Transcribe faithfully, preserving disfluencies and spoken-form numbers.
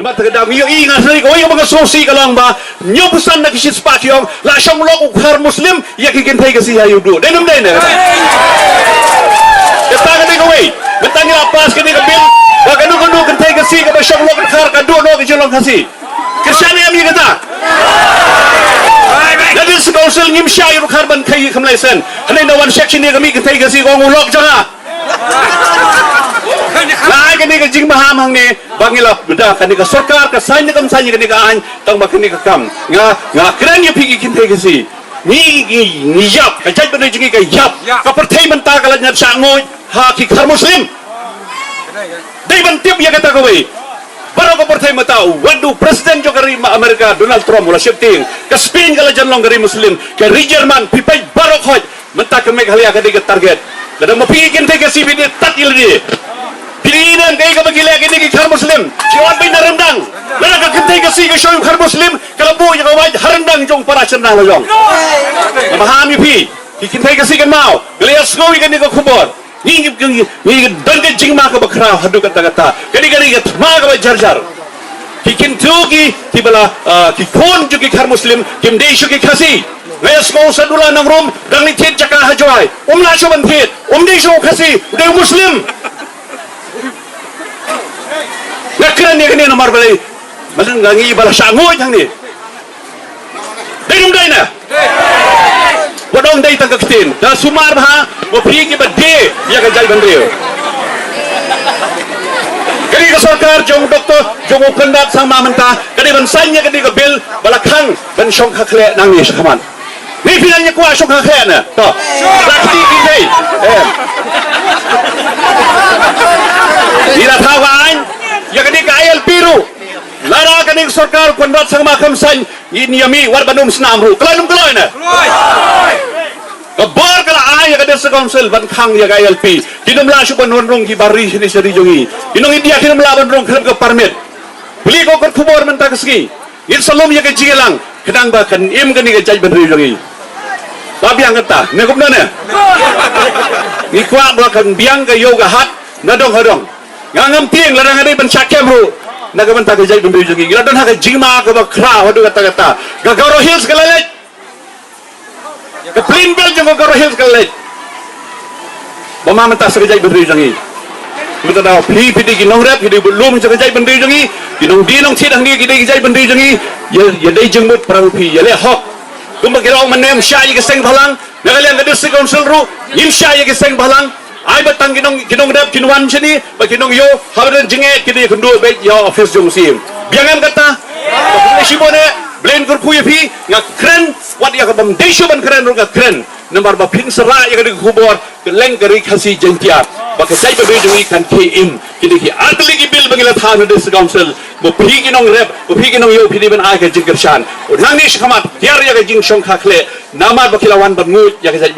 Bad ka dang ïohi nga, hynrei kawei kaba nga sngewsih ka long ba hynñiew percent na ki shispah ki ong la shong lok u Khar Muslim ïa ki kynthei Khasi ha ïuh duh. Dei ne ym dei ne kata? Kata ka dei kawei. Mynta ngi la pass kane ka bill ba kano kano kynthei Khasi kaba shong lok u Khar ka duh noh ka jinglong Khasi. Kyrshan ïa mi kata. Na District Council ngim shah ïa u Khar ban khie kham lai sen. Hynrei na wan section ïa ka mih kynthei Khasi ka ong u lok jong nga. Nga ai kane ka jingmaham hangne ba ngi la da kane ka sorkar ka saiñ ne kam saiñ kane ka aiñ, tang ba kane ka kam. Nga, nga kren ïa phi ki kynthei Khasi. Ngi, ngi, ngi ïap, ka jaitbynriew jong ngi ka ïap. Ka pyrthei mynta ka la ñiad shah nguid ha ki Khar Muslim. Dei ban tip ïa kata kawei. Baroh ka pyrthei mynta, wat u president jong ka ri America Donald Trump u la sheptieng. Ka Spain ka la jan long ka ri Muslim, ka ri German, phi peit baroh khoit. Mynta ka Meghalaya ka dei ka target. Lada ma phi ki kynthei Khasi phi dei tad ïa lade. Phi dei ïa kaba ki leh kine ki Khar Muslim. Ki ot beit na ryndang. Lada ka kynthei Khasi ka shong ïa u Khar Muslim ka la buh ïa ka wait ha ryndang jong para shynrang la jong. Nga maham ïa phi ki kynthei Khasi kynmaw. Nga la ïa sngew ïa kane ka khubor. Ngi ngi ngi don ka jingma kaba khraw haduh katta katta. Kane kane ka thma kaba jar jar. Ki kynthei ki kiba la ki khun jong ki Khar Muslim kim dei shuh ki Khasi. Nga ïa sngew Sadula Nongrum dang leit thied jaka ha Jowai. Um lah shuh ban thied. Um dei shuh u Khasi, u dei u Muslim. Nga kren ïa kane namar balei? Madan nga ngi ba la shah nguid hangne. Dei ne ym dei ne? Wat ong dei tang ka ktien. Da sumar bha ma phi kiba die ïa ka jaitbynriew. Kane ka sorkar jong doktor jong u Conrad Sangma mynta ka dei ban saiñ ïa kane ka bill ba la khang ban shongkha khleh nangne sha khmat. Ni phi nang ïa kwah shongkha khleh ne? To. La kti phi dei. Ni la thaw ka aiñ ïa kane ka I L P ruh. Lada kane ka sorkar Conrad Sangma kam saiñ, ngin ïa mih wat ban ym snam ruh. Kloi ne ym kloi ne? Ka bor ka la ai ïa ka District Council ban khang ïa ka I L P. Kin ym lah shuh ban wan rung ki bar ri shane sha ri jong ngi. Ki nong India kin ym lah ban rung khlem ka permit. Plie ko ka khubor mynta ka sngi. Ngin sa lum ïa ka jingïalang khnang ba kan im kane ka jaitbynriew jong ngi. Ba biang kata ne kumno ne? Ngi kwah ba kan biang ka ïew ka hat na dong ha dong. Nga ngam tieng lada nga dei ban shah kem ruh na ka bynta ka jaitbynriew jong ngi. Ngi la don ha ka jingma kaba khraw haduh katta katta. Ka Garo Hills ka la leit. Ka Plain Belt jong ka Garo Hills ka la leit. Ba ma mynta sa ka jaitbynriew jong ngi. Mynta da phi phi dei ki nongrep, phi dei ki bym lum jong ka jaitbynriew jong ngi. Ki nongdie nongthied hangne ki dei ki jaitbynriew jong ngi. Ïa, ïa dei jingmut para phi, ïa leh hok. Kumba ki la ong mynne ym shah ïa ki seng bhalang. Na ka liang ka District Council ruh ngim shah ïa ki seng bhalang. Ai ba tang ki nong, ki nongrep kin wan shane, ba ki nongïew haba don jingeh ki dei kynduh beit ïa office jong u Syiem. Biang em kata? Shibun eh, Blei un kyrkhu ïa phi. Nga kren wat ïa ka bym dei shuh ban kren ruh nga kren. Namar ba phin sa rah ïa ka dei ka khubor kylleng ka ri Khasi Jaiñtia ba ka jaitbynriew jong ngi kan khie im. Ki dei ki artylli ki bill ba ngi la thaw na District Council. Ba phi ki nongrep, ba phi ki nongïew phi dei ban ai ka jingkyrshan. U nangne shakhmat hiar ïa ka jingshongkha khleh namar ba ki la wan ban nguid ïa ka jait